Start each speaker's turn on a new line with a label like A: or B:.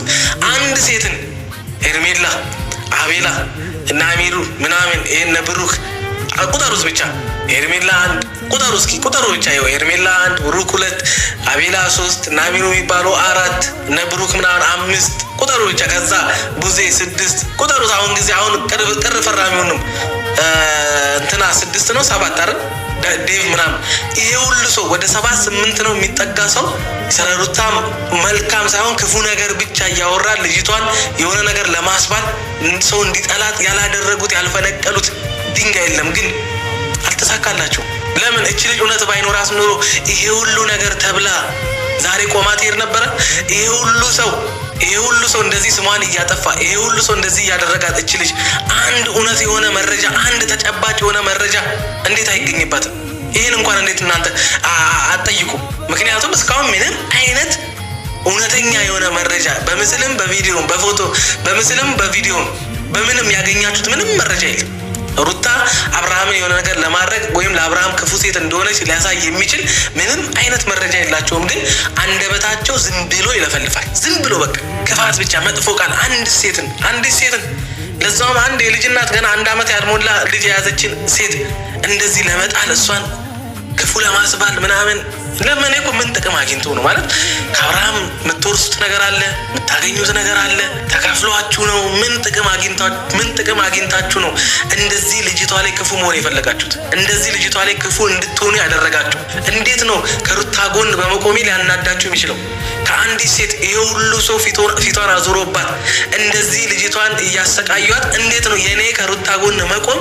A: አስቡት። አንድ ሴትን ሄርሜላ፣ አቤላ እና አሚሩ ምናምን ይሄን ብሩክ ቁጠሩት ብቻ። ሄርሜላ አንድ ቁጠሩ እስኪ ቁጠሩ ብቻ። ይኸው ሄርሜላ አንድ፣ ብሩክ ሁለት፣ አቤላ ሶስት፣ እና አሚሩ የሚባለው አራት፣ እነ ብሩክ ምናምን አምስት ቁጠሩ ብቻ። ከዛ ቡዜ ስድስት ቁጠሩት። አሁን ጊዜ አሁን ቅር ፈራሚውንም እንትና ስድስት ነው ሰባት አይደል ዴቭ ምናምን ይሄ ሁሉ ሰው ወደ ሰባት ስምንት ነው የሚጠጋ ሰው ስለ ሩታ መልካም ሳይሆን ክፉ ነገር ብቻ እያወራ ልጅቷን የሆነ ነገር ለማስባል ሰው እንዲጠላት ያላደረጉት ያልፈነቀሉት ድንጋይ የለም፣ ግን አልተሳካላቸው። ለምን እች ልጅ እውነት ባይኖራት ኑሮ ይሄ ሁሉ ነገር ተብላ ዛሬ ቆማ ትሄድ ነበረ? ይሄ ሁሉ ሰው ይሄ ሁሉ ሰው እንደዚህ ስሟን እያጠፋ ይሄ ሁሉ ሰው እንደዚህ እያደረጋት እች ልጅ አንድ እውነት የሆነ መረጃ አንድ ተጨባጭ የሆነ መረጃ እንዴት አይገኝባትም? ይህን እንኳን እንዴት እናንተ አትጠይቁም? ምክንያቱም እስካሁን ምንም አይነት እውነተኛ የሆነ መረጃ በምስልም በቪዲዮም በፎቶ በምስልም በቪዲዮም በምንም ያገኛችሁት ምንም መረጃ የለም። ሩታ አብርሃምን የሆነ ነገር ለማድረግ ወይም ለአብርሃም ክፉ ሴት እንደሆነች ሊያሳይ የሚችል ምንም አይነት መረጃ የላቸውም። ግን አንደበታቸው ዝም ብሎ ይለፈልፋል። ዝም ብሎ በቃ ክፋት ብቻ፣ መጥፎ ቃል። አንድ ሴትን አንድ ሴትን ለዛውም አንድ የልጅ እናት ገና አንድ ዓመት ያልሞላ ልጅ የያዘችን ሴት እንደዚህ ለመጣል እሷን ክፉ ለማስባል ምናምን ለምን እኮ ምን ጥቅም አግኝቶ ነው ማለት? ከአብርሃም የምትወርሱት ነገር አለ፣ የምታገኙት ነገር አለ፣ ተካፍሏችሁ ነው? ምን ጥቅም አግኝታችሁ ምን ጥቅም አግኝታችሁ ነው እንደዚህ ልጅቷ ላይ ክፉ መሆን የፈለጋችሁት? እንደዚህ ልጅቷ ላይ ክፉ እንድትሆኑ ያደረጋችሁ እንዴት ነው? ከሩታ ጎን በመቆሜ ሊያናዳችሁ የሚችለው ከአንዲት ሴት ይሄ ሁሉ ሰው ፊቷን አዙሮባት እንደዚህ ልጅቷን እያሰቃዩት እንዴት ነው የእኔ ከሩታ ጎን መቆም